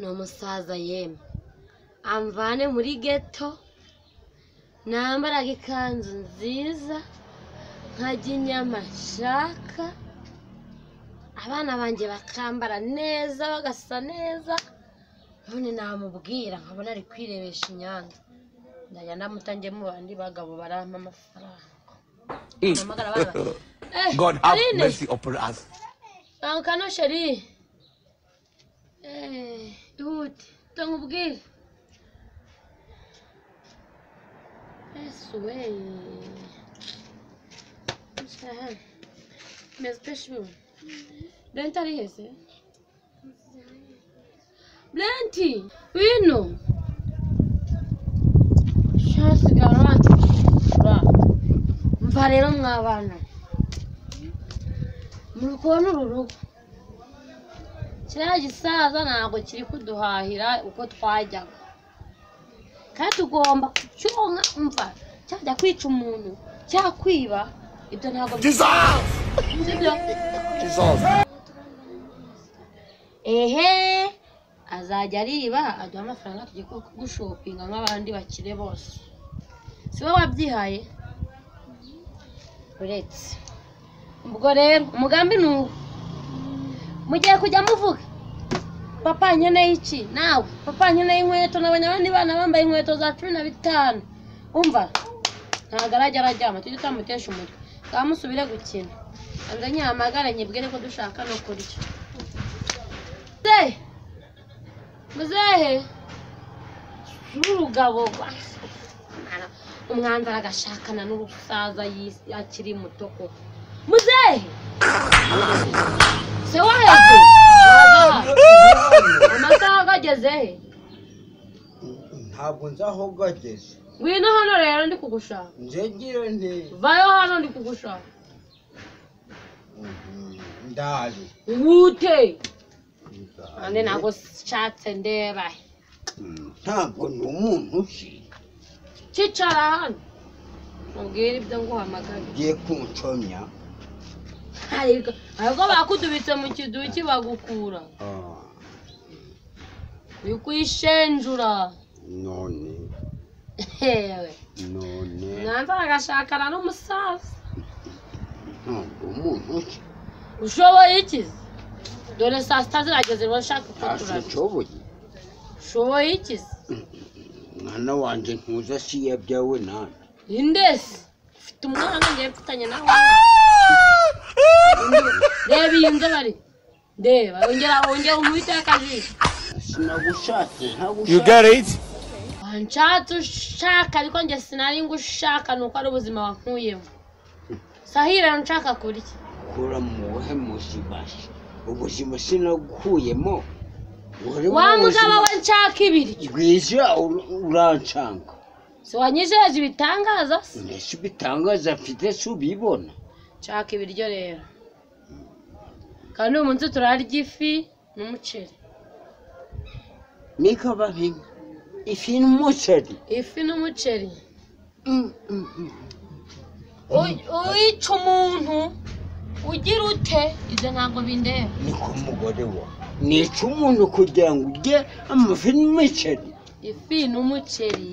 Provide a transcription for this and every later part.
Ni umusaza yemwe, amvane muri ghetto, nambaraga ikanzu nziza, nkarya inyama nshaka, abana banjye bakambara neza, bagasa neza. None namubwira nkabona ari kwirebesha inyanza. Ndajya ndamuta njye mu bandi bagabo barampa amafaranga. Mpamagara abana. Eh, God have Aline. mercy upon us. Banguka no chérie. Eh, ihute, nkubwire. Yesu we. Meze ute chou? Brent ari he se? Brent, wino. Shasigara wantura. Mva rero mwabana. Muri kubona uru rugo, kiriya gisaza ntabwo kiri kuduhahira uko twajyaga, kandi tugomba kucyonka. Umva, cyajya kwica umuntu, cyakwiba, ibyo ntabwo sibyo. Jesus. Ehe, azajya ariba aduha amafaranga tujye gushopinga nk'abandi bakire bose. Si wowe wabyihaye? Uretse ubwo rero umugambi ni uwo mugiye kujya muvuga: "Papa, nkeneye iki?" Nawe: "Papa, nkeneye inkweto, nabonye abandi bana bambaye inkweto za 15." Umva, ntabwo arajya araryama, tujye tutamutesha umutwe. Ngaho musubire gukina, hanze nyihamagare nyibwire ko dushaka no kurya. Muzehe, muzehe n'urugabo, umwanzara agashakana n'urusaza akiri muto koko. Muzehe se waheze, amasaha ageze he? Ntabwo nzi aho gageze. Ngwino hano rero, ndi kugushaka. Nzegire nte? Vayo hano, ndi kugushaka. Ndaje. Wute ande, ntabwo nshatse ndeba. Ntabwo ni umuntu uzi. Cicara hano mubwire ibyo nguhamagaye. Ugiye kuncomya. Ariko ahubwo bakudubitse mu kiduki bagukura. Ah, uri kwishenjura. None Hewe. None. Mwanza agashakana n'umusaza. Ntabwo umuntu uzi. Ushoboye iki? Dore saa sita zirageze, rero nshaka ko Ntacyo turarya. nshoboye. Ushoboye iki? Mwana wanjye, ntuza si yabyawe nande? Indesi ufite umwana, ngiye mfitanye nawe. Reba iyi nzobe ari ndeba, ongera ongera umuhite akajisho. Sinagushatse. You Ntagushatse. get it? Wanshatse ushaka, ariko njye sinari ngushaka, ni uko ari ubuzima wankuyemo. Sahira, nshaka kurya. Kura mu buhe muzima se? Ubuzima sinagukuyemo. Uri mu Wa mugabo buzima we, nshaka ibiryo. Bwiza urancanga. Si wanyijeje ibitangaza se? Mbese ibitangaza mfite si ubibona? Nshaka ibiryo rero, kandi uyu munsi turarya ifi n'umuceri. Niko babimwe ifi n'umuceri? Ifi n'umuceri. Uwica umuntu ugira ute, ibyo ntabwo bindeba. Niko mugore wa, nica umuntu kugira ngo urye amafi n'umuceri? Ifi n'umuceri.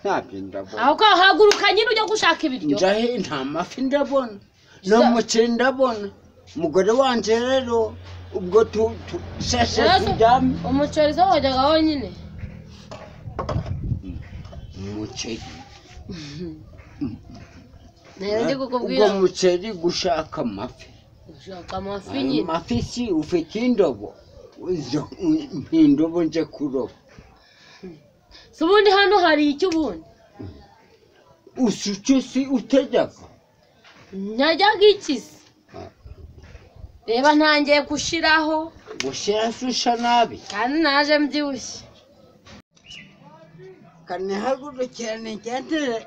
Ntabyo ndabona. Ahubwo haguruka nyine ujya gushaka ibiryo. Njahe? Nta mafi ndabona, nta muceri ndabona, mugore wanje. Rero ubwo sese Rero turyame. Umuceri se wajyaga wonyine? Umuceri. Rero ndi kukubwira. Ubwo muceri, gushaka amafi. Gushaka amafi Ayo nyine. Mafi si ufite indobo? Indobo nje kuroba. Si ubundi hano hari iki ubundi? Usuke si utegeka. Najyaga iki se? Reba, ntangiye gushiraho. Gushyira susha nabi. Kandi naje mbyibushye. Kanihagurukirane ngendere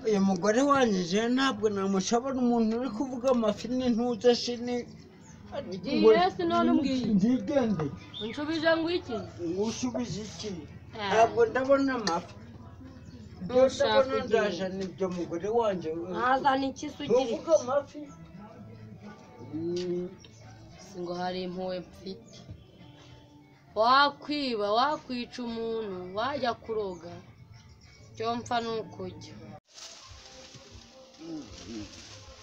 uyu mugore wanjye. Je ntabwo namushobora, umuntu uri kuvuga amafi n'intuza shini. Ugiye se none umbwiye? Ndigende. Unshubije ngo iki? Ngusubize iki? Ntabwo ndabona amafi. Ibyo Ntushaka ndabona ugiye. Ndajana ibyo, mugore wanjye. Nazana iki se ugira? Ntuvuga amafi. Si ngo hari impuhwe mfite. Wakwiba, wakwica umuntu, wajya kuroga, icyo mpfa ni ukujya.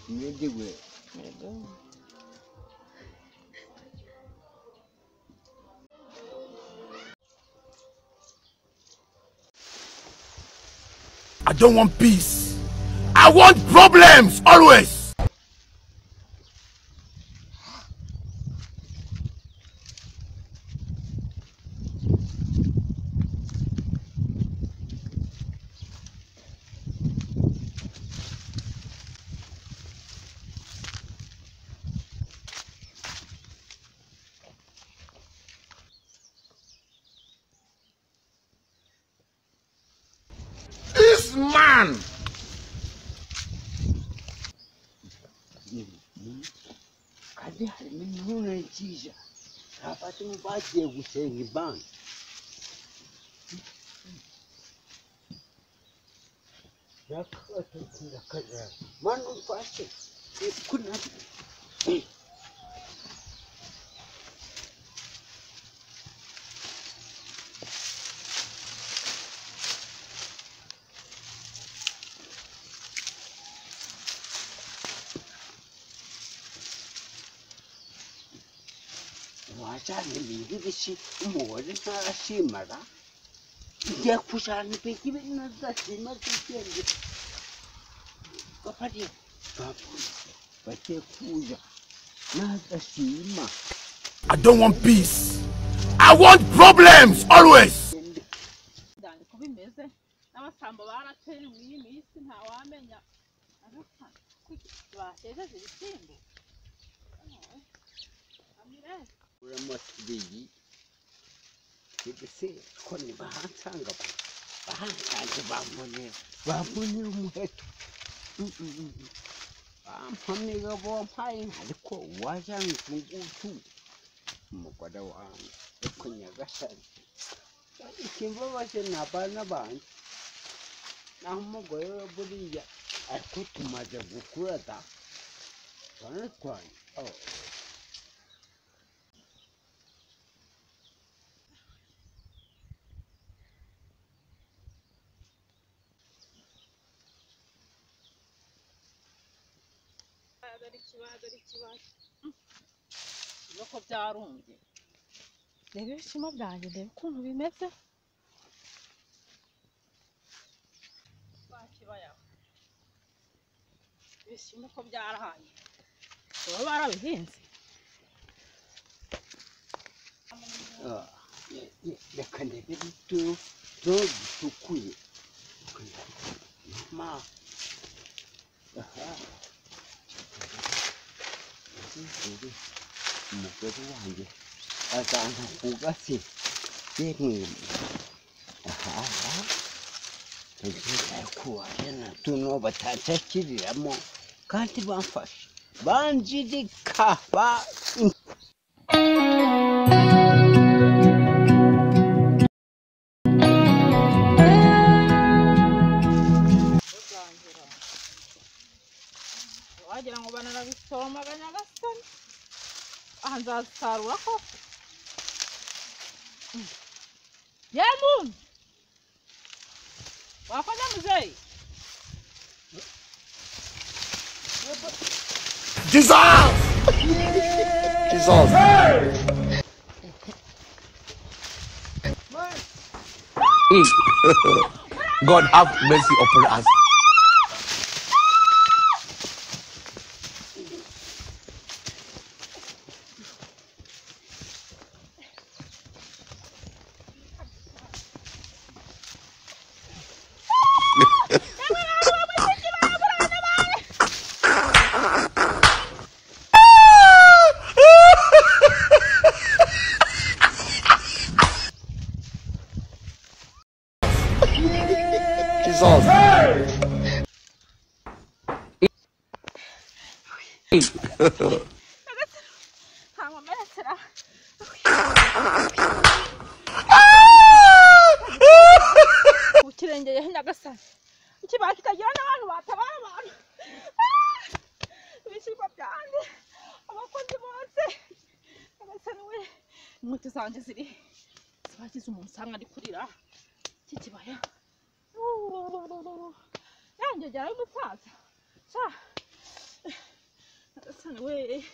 Mwiriwe. I don't want peace. I want problems always. This man. Kandi harimo intore nziza abarimu bagiye gusenga imana. Mana umfashe wajyana ibintu bisi umugore ntarashimara ngiye kujyana ibintu ntazashima zigende bapari bagiye kuza ntazashima. I don't want peace. I want problems always. Ko bimeze n'abasambo barateye mu iyi minsi ntawamenya bahejeje ibishyimbo. Uramutubiri mbese ko nibahansanga bahansanze bambonera umuheto bampamiga bompaye ariko wajyana utungutu umugore wanjye ariko nyagasani ikimbabaje ni abana banjye naho umugore we buriya ariko tumaze gukura da twana twanjye. Ko byarumbye reba ibishimo byanjye ndebe ukuntu bimeze. Ibishyimbo ko byarahaye baba barabihinze. Reka ndebe to dutukuye mama. Umugore wanjye azana ku gasi yemwe aha kuwajana tuno batansakiriramo kandi bamfashe banzirika ba. Wagira ngo banarabisoromaga nyagasani. Aha nzasarura koko. Ye muntu wakoze muzeyi. Jesus! Jesus! God have mercy upon us. Jesus. Ukirengeye nyagasani ikibaya kitagira n'abantu batabara abantu ibishyimbo byanjye abakozi bose nyagasani we Inkweto zanjye ziri zibagize umuntu usanga ari kurira iki kibaya. Yanjye jyara y'umusaza. Sha. Sana we.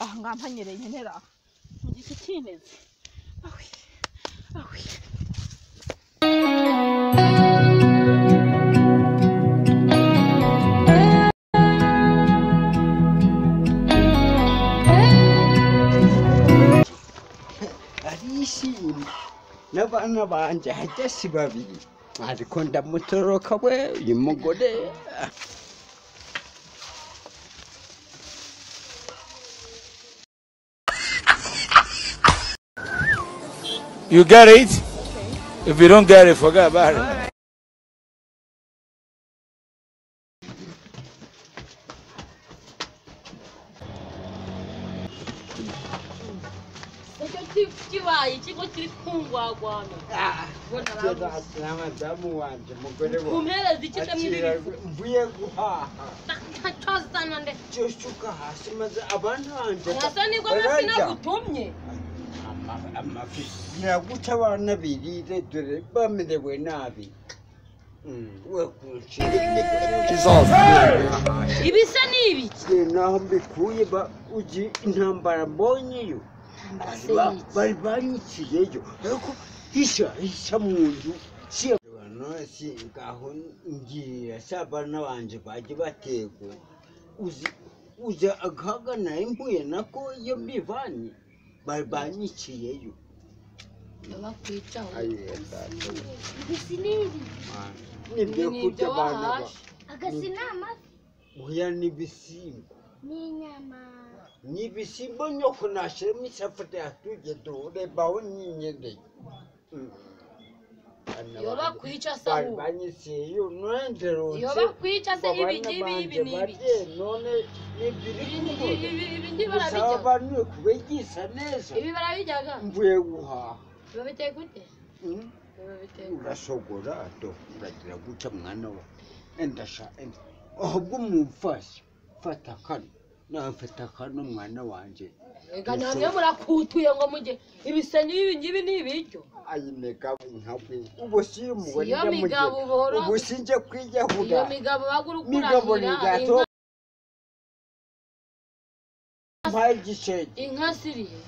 Ah ngampanyereye nkenera. Mu giti kineze. Awi. Awi. Arishima n'abana banjye hajya si babiri ariko ndamutoroka we uyu mugore. You get it? Okay. If you don't get it, forget about it. Kibaye ikigo kiri kungwagwana. Madamu wanje mugore wa umpereza iki se mwibiri mvuye guhaha cyozana nde cyoshuka hasi maze abana banje hasa nibwo amafi nagutumye amafi niraguca abana birire dore bamerewe nabi. Ibisa ni ibiki naho mbikuye uzi intambara mbonyeyo bari banyiciyeyo ariko hisha mu nzu si ngaho ngirira se abana banje bajye bategwa uzi agahaga nari mpuye nako iyo mbivanye bari banyiciyeyo. Ibisi ni ibiki nibyo kurya abana ba agasi ni amafi oya ni ibisimba n'inyama ni ibisimba nyoko nashyiramo isafuriya tujye durebaho n'inyenyeri. Iyo bakwica se bari banyiciyeyo none iyo bakwica se ibi ngibi ibi ni ibiki none nibiri ibi ngibi barabijya abantu kubigisha neza ibi barabijyaga mvuye guhaha biba biteye gute urasogora do uragira gutya mwana wa endasha ahubwo mumfashe fata kano nafata kano mwana wanje. Ega namwe murakutuye ngo mujye ibise n'ibi ngibi ni ibiryo. Ayineka nkabwe ubu si umugore iyo migabo buhoro ubu sinje kwijyahura iyo migabo bagurukura inka mpaye igisheke inka siriye.